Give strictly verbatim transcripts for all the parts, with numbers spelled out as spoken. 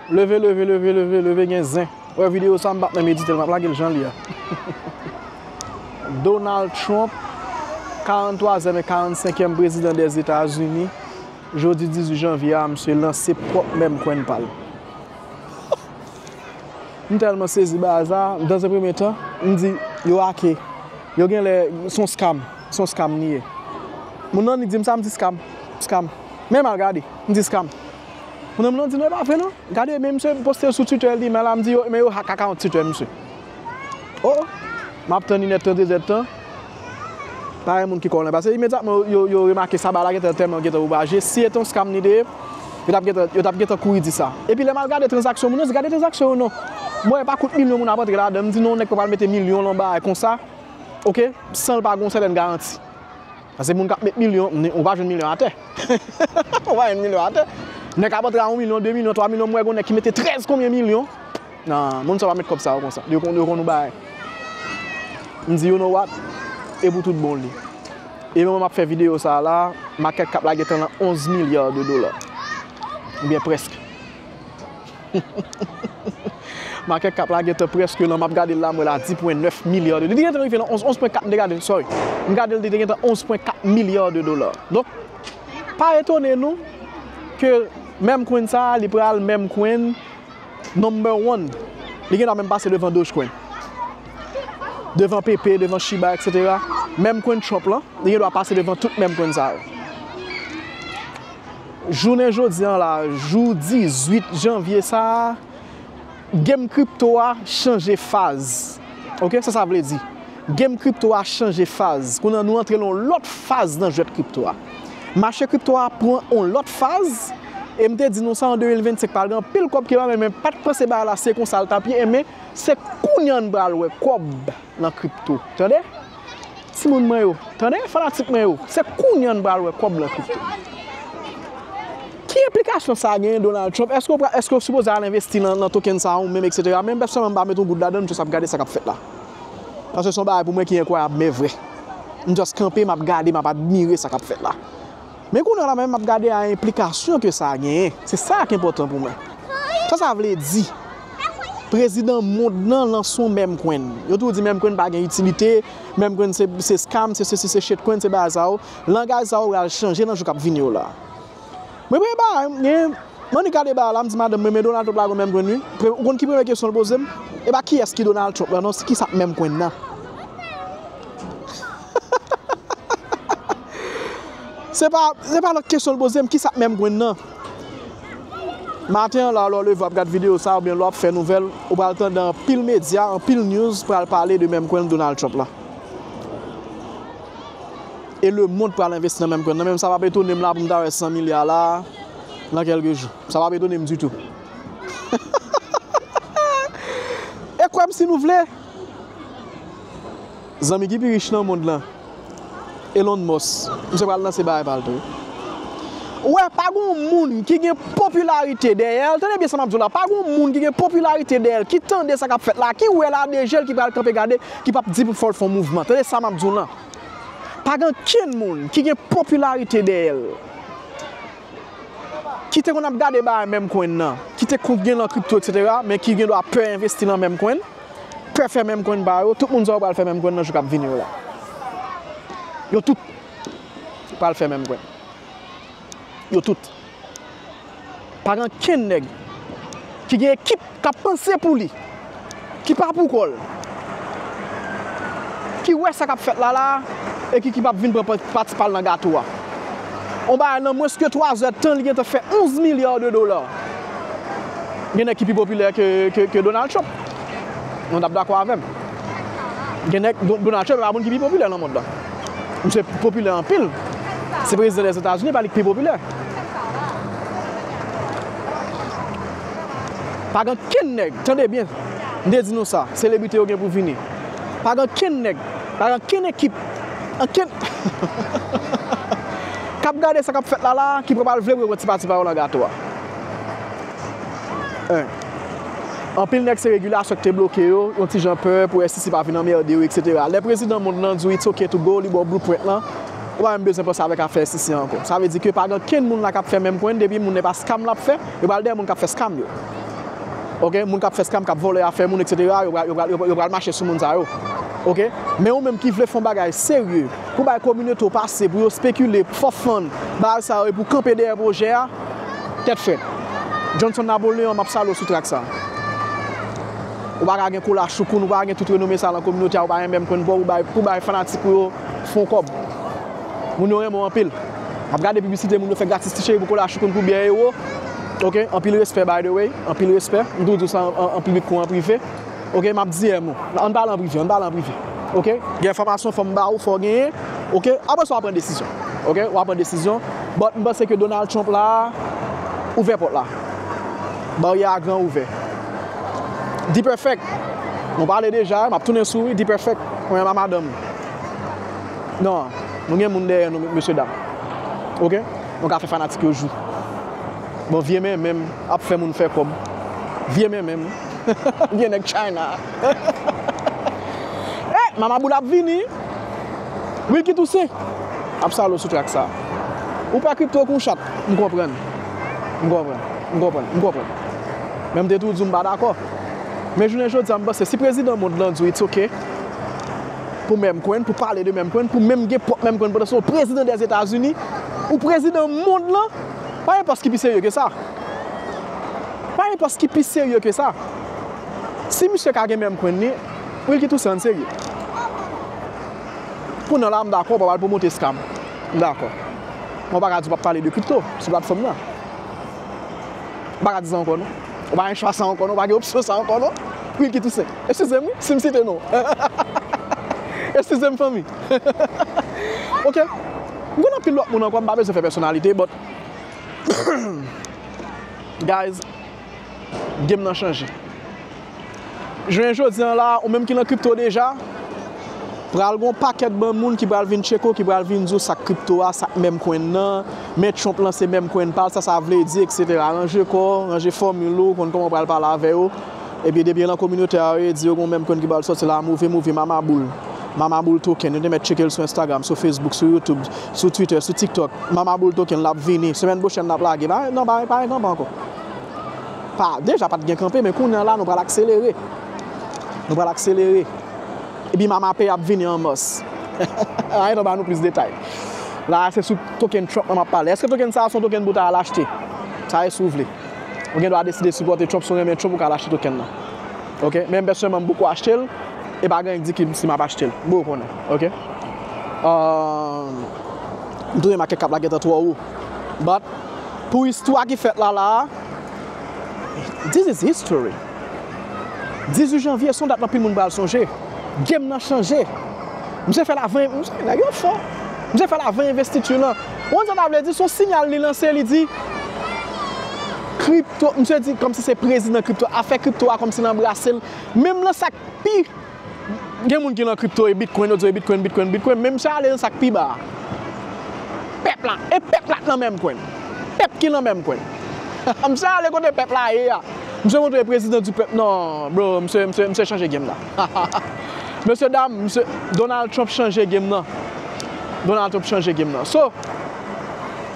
Leve, leve, leve, leve, leve, gen zen. Wè videyo sa, m p ap nan medite l, m ap lage l jan l ye a. Donald Trump, karannntwazyèm e karannsenkyèm prezidan Dèzetazini, jodi dizuit janvye a, misye lanse pwòp mèm kwen pa l. M tèlman sezi bagay sa, dans un premier temps, m di, yo ake. Yo genlè, se yon scam, se yon scam li ye. Moun nan li di m sa, m di scam, scam. Men m al gade, m di scam. Moun nan, moun nan di non, e pa vre non. Gade, men misye poste l sou Twitter li, men la m di yo, men yo hack account Twitter misye. Oh, oh. M ap tann inèdtan, dezèdtan. Pa gen moun ki kwè w la. Paske imedyatman yo, yo, yo remake sa bagay la gentan tèlman gentan pwopaje. Si se te yon scam li te ye, yo t ap gentan, yo t ap gentan kouri di sa. Epi lè m al gade tranzaksyon moun yo, m di gade tranzaksyon yo non. M wè pa kout milyon moun ap antre ladan. M di non, nèg pa pral mete milyon lan bagay konsa. Oke? San l pa gen yon sètèn garanti. Paske moun k ap met milyon, ou pa jwenn milyon atè. Ou pa jwenn milyon atè. Nèg k ap antre a yon milyon, de milyon, twa milyon, m wè gen nèg ki mete trèz konbyen milyon. Nan, moun sa pa met kòb sa yo konsa. Yo konn, yo konn yon bagay. M di, you know what? E pou tout bon li. E mwen, m ap fè videyo sa a la, market cap la gentan nan onz milya de dola. Oubyen prèske. Market cap la gentan prèske lan, m ap gade l la, m wè la dis point neuf milya de dola. Li te gentan rive nan onz, onz point kat, m te gade l, sorry. M gade l, li te gentan onz point kat milya de dola. Donk, pa etone nou ke mèm kwen sa a, li pral mèm kwen number one. Li gendwa menm pase devan Dogecoin. Devan Pepe, devan Shiba, et cetera. Mèm kwen Trump lan, li gendwa pase devan tout mèm kwen sa yo. Jounen jodi an la, jou dizuit janvye sa a, game crypto a chanje faz. Oke, sa sa vle di? Game crypto a chanje faz. Kounye a nou antre nan yon lòt faz nan jwèt crypto a. Mache crypto a pran yon lòt faz. E m te di nou sa an de mil vennsenk, pral gen anpil kòb ki la, men, men pa t panse bagay la se konsa l t ap ye, men se kounye a n pral wè kòb nan crypto. Tande? Timoun mwen yo, tande? Fanatik mwen yo, se kounye a n pral wè kòb nan crypto. Ki enplikasyon sa genyen, Donald Trump? Èske w pra-, èske w sipoze al envesti nan, nan token sa a ou menm, et cetera? Men m pèsonèlman m pa met yon goud ladan l, m just ap gade sa k ap fèt la. Paske se yon bagay pou mwen ki enkwayab, men vrè. M just kanpe, m ap gade, m ap admire sa k ap fèt la. Men kounye a la menm, m ap gade a enplikasyon ke sa genyen. Se sa k enpòtan pou mwen. Sa sa vle di? Prezidan mond lan lanse yon mèm kwen. Yo toujou di mèm kwen pa gen itilite, mèm kwen se, se scam, se sesi, se shitcoin, se bagay sa yo. Langaj sa yo pral chanje nan jou k ap vini yo la. Mwen premye bagay, m gen, m annik gade bagay la, m di madanm mwen, men Donald Trump la gon mèm kwen wi. Pre-, ou konn ki premye kesyon l poze m? E pa kiyès ki Donald Trump la non, se kisa k mèm kwen nan? Se pa, se pa lòt kesyon l poze m, kisa k mèm kwen nan? Maten an la, lè w leve w ap gad videyo sa, oubyen lè w ap fè nouvèl, ou pral tande anpil medya, anpil news pral pale de mèm kwen Donald Trump la. E lemonn pral envesti nan mèm kwen nan. Menm sa p ap etone m la pou m ta wè san milya la nan kèlke jou. Sa p ap etone m ditou. E kwè m si nou vle. Zanmi ki pi rich nan mond lan, Elon Musk, misye pral lanse bagay pa l tou. Ou wè, pa gon moun ki gen popilarite dèyè l. Tande byen sa m ap di w la. Pa gon moun ki gen popilarite dèyè l, ki tande sa k ap fèt la, ki wè l a de je l, ki pral kanpe gade, ki p ap di pou fò l fè yon mouvman. Tande sa m ap di w lan. Pa gen okenn moun ki gen popilarite dèyè l, ki te konn ap gade bagay mèm kwen nan, ki te konn gen nan kripto, et cetera, men ki gendwa pè envesti nan mèm kwen, pè fè mèm kwen pa yo, tout moun sa yo pral fè mèm kwen nan jou k ap vini yo la. Yo tout pral fè mèm kwen. Yo tout. Pa gen okenn nèg ki gen ekip k ap panse pou li, ki pa pou kò l, ki wè sa k ap fèt la la, e ki, ki p ap vin pran pa-, pati pa l nan gato a. On bagay nan mwens ke twa zè tan, li gentan fè onz milya de dola. Gen nèg ki pi popilè ke, ke, ke Donald Trump. Nou t ap dakò avè m. Gen nèg, Don-, Donald Trump e pa moun ki pi popilè nan mond lan. Misye popilè anpil. Se prezidan Lèzetazini, pa li k pi popilè. Pa gen kenn nèg, tande byen, m te di nou sa, selebrite yo gen pou vini. Pa gen kenn nèg, pa gen kenn ekip, ankenn k ap gade sa k ap fèt la la, ki pral vle pou yo pran ti pati pa yo nan gato a. En. Anpil nèg se regilasyon ki te bloke yo, yon ti jan pè pou S E C pa vin anmède yo, et cetera. Lè prezidan mond lan di w it's okay to go, li ba w blueprint lan, ou pa menm bezwen panse avèk afè S E C ankò. Sa vle di ke pa gen kenn moun la k ap fè menm kwen, depi moun nan pa scam l ap fè, yo pral dèyè moun k ap fè scam yo. Ok, moun k ap fè scam, k ap vòlè afè moun, etsetera, yo pral, yo pral, yo pral, yo pral mache sou moun sa yo. Ok? Men ou menm ki vle fè yon bagay serye, pou bay kominote w pase, pou yo spekile, for fun, bagay sa yo, epi w kanpe dèyè pwojè a, tèt frèt. Johnson Napoleon, m ap salye w sou trak sa. Ou pa ka gen Kola Choukoun, ou pa ka gen tout renome sa nan kominote a, ou pa gen menm kwenn pou ou bay, pou bay fanatik ou yo fè yon kòb. Moun yo renmen w anpil. M ap gade piblisite moun yo fè gratis ti cheri pou Kola Choukoun pou byè ewo. Ok, anpil respè by the way, anpil respè. M toujou di w sa an, an, an piblik kou an prive. Ok, m ap di M ou. Ann pale an prive, ann pale an prive. Ok, gen enfòmasyon fò m ba ou, fò w genyen. Ok, apre sa w a pran desizyon. Ok, w a pran desizyon. But m panse ke Donald Trump la ouvè pòt la. Baryè a gran ouvè. D-Perfect. Nou pale deja, m ap tounen sou wi, D-Perfect. Mwen a madanm. Non, nou gen moun dèyè nou, mesye dam. Ok? Nou ka fè fanatik yo jou. Bon, vye men menm ap fè moun fè kòb. Vye men menm. Vye nèg China. Eh, Mama Boul ap vini. Wilky Toussaint ap salye w sou trak sa. Ou pè kripto kon chat. M konprann. M konprann. M konprann. M konprann. Men m te toujou di w m pa dakò. Men jounen jodi a, m panse si prezidan mond lan di w it's ok pou meme coin, pou pale de meme coin, pou menm gen pwòp meme coin pandan se w prezidan dèzetazini, ou prezidan mond lan, pa gen pòs ki pi serye ke sa. Pa gen pòs ki pi serye ke sa. Si misye ka gen meme coin li, Wilky Toussaint serye. Kounye a la, m dakò, w pa pral pwomote scam. M dakò. Men w pa ka di w p ap pale de kripto sou platfòm nan. Ou pa ka di sa ankò non. Ou pa gen chwa sa ankò non, ou pa gen opsyon sa ankò non. Wilky Toussaint. Eskize m wi, si m site non. Eskize m fanmi. Ok. M konn anpil lòt moun ankò, m pa bezwen fè pèsonalite, but guys, game nan chanje. Jounen jodi a la, ou menm ki nan kripto deja, pral gon pakèt bann moun ki pral vin tcheke w, ki pral vin di w sa k kripto a, sa k meme coin nan, men Trump lanse meme coin pa l, sa sa vle di, etsetera. Ranje kò w, ranje fòmil ou, konn kòman w pral pale avè yo. Epi depi nan kominote a, yo di yo gon meme coin ki pral sòti la, move, move, Mama Boul. Mama Boul Token, yo te mèt tcheke l sou Instagram, sou Facebook, sou YouTube, sou Twitter, sou TikTok. Mama Boul Token, l ap vini. Semèn pwochèn, l ap lage. Pa, non, pa, pa gen kanpe ankò. Pa, deja pa t gen kanpe, men kounye a la, nou pral akselere. Nou pral akselere. Epi Mama Pay ap vini an mas. Ann ba nou plis detay. La, se sou token Trump nan m ap pale. Èske token sa a se yon token pou w ta al achte? Sa e si w vle. Ou gen dwa deside sipòte Trump, si w renmen Trump, ou ka al achte token nan. Ok? Men m pèsonèlman, m poko achte l. E pa gen anyen ki di ki, si m ap achte l. M poko konnen. Ok? Euh, m tounen makèk k ap lage tan twò wo. But, pou istwa ki fèt la, la a, this is history. Dizuit janvye, se yon dat anpil moun pral sonje. Game nan chanje. Misye fè l avan, misye, nèg yo fò. Misye fè l avan envestiti lan. Ou konn sa sa vle di? Se yon siyal li lanse, li di, kripto, misye di kòmsi se prezidan kripto, afè kripto a kòmsi l anbrase l. Menm nan sa k pi, gen moun ki nan kripto e Bitcoin, yo di yo e Bitcoin, Bitcoin, Bitcoin, men misye ale nan sa k pi ba a. Pèp la, e pèp la k nan meme coin. Pèp ki nan meme coin. Misye ale kote pèp la ye a. Misye montre prezidan di pèp. Non, bro, misye, misye, misye chanje game la. Mesye dam, misye, Donald Trump chanje game nan. Donald Trump chanje game nan. So,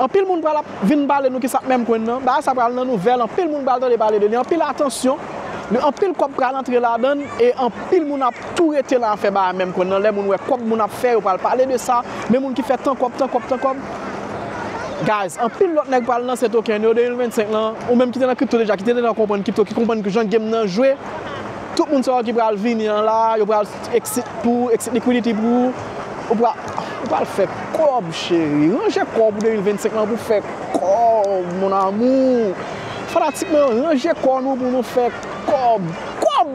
anpil moun pral ap vin pale nou kisa k meme coin nan. Bagay sa pral nan nouvèl, anpil moun pral tande pale de li. Anpil atansyon, anpil kòb pral antre ladan l, e anpil moun ap tou rete nan afè bagay meme coin nan. Lè moun wè kòb moun ap fè, yo pral pale de sa. Men moun ki fè tan kòb, tan kòb, tan kòb. Guys, anpil lòt nèg pral lanse token yo de mil vennsenk lan. Ou menm ki te nan kripto deja, ki te deja konprann kripto, ki konprann jan game nan jwe, tout moun sa yo ki pral vini an la, yo pral exit pou ou, exit liquidity pou ou. Ou pral, ou pral fè kòb, cheri. Ranje kò w pou de mil vennsenk lan pou fè kòb, mon amour. Fanatik mwen yo, ranje kò nou pou nou fè kòb. Kòb!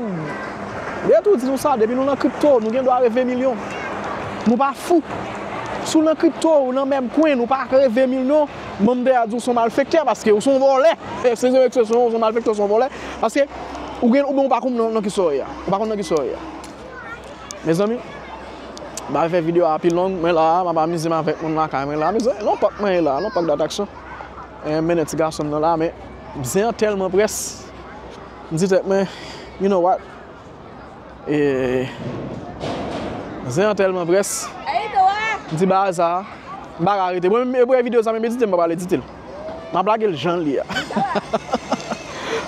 Depi tou di nou sa, depi nou nan kripto, nou gen dwa reve milyon. Nou pa fou. Si w nan kripto, ou nan meme coin, ou pa reve milyon, ban m te a di w se yon malfektè, paske ou se yon vòlè. Eskize m ekspresyon, ou se yon malfektè, ou se yon vòlè. Paske ou gen, oubyen ou pa konn nan, nan kisa w ye a. Ou pa konn nan kisa w ye a. Mezanmi, m pa fè videyo a pi long, mwen la, m ap amize m avèk moun lakay mwen la. Mezanmi, nan pak mwen ye la, nan pak datraksyon. E, m mennen ti gason m nan la, men zen an tèlman près. M di tèt mwen, you know what? E, zen an tèlman près. M di bagay sa, m pa ka rete. Mwen menm, e premye videyo sa, menm edite, m pa pral edite l. M ap lage l jan l ye a.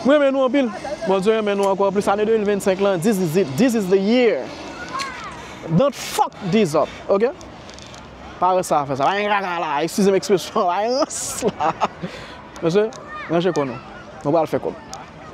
Mwen renmen nou anpil. Bondye renmen nou ankò plis ane de mil vennsenk lan. This is it. This is the year. Don't fuck this up, ok? Pa wè sa fè sa. Pa gen kaka la. Eskize m ekspresyon. Pa gen rans la. Mesye, ranje kò nou. Nou pral fè kòb.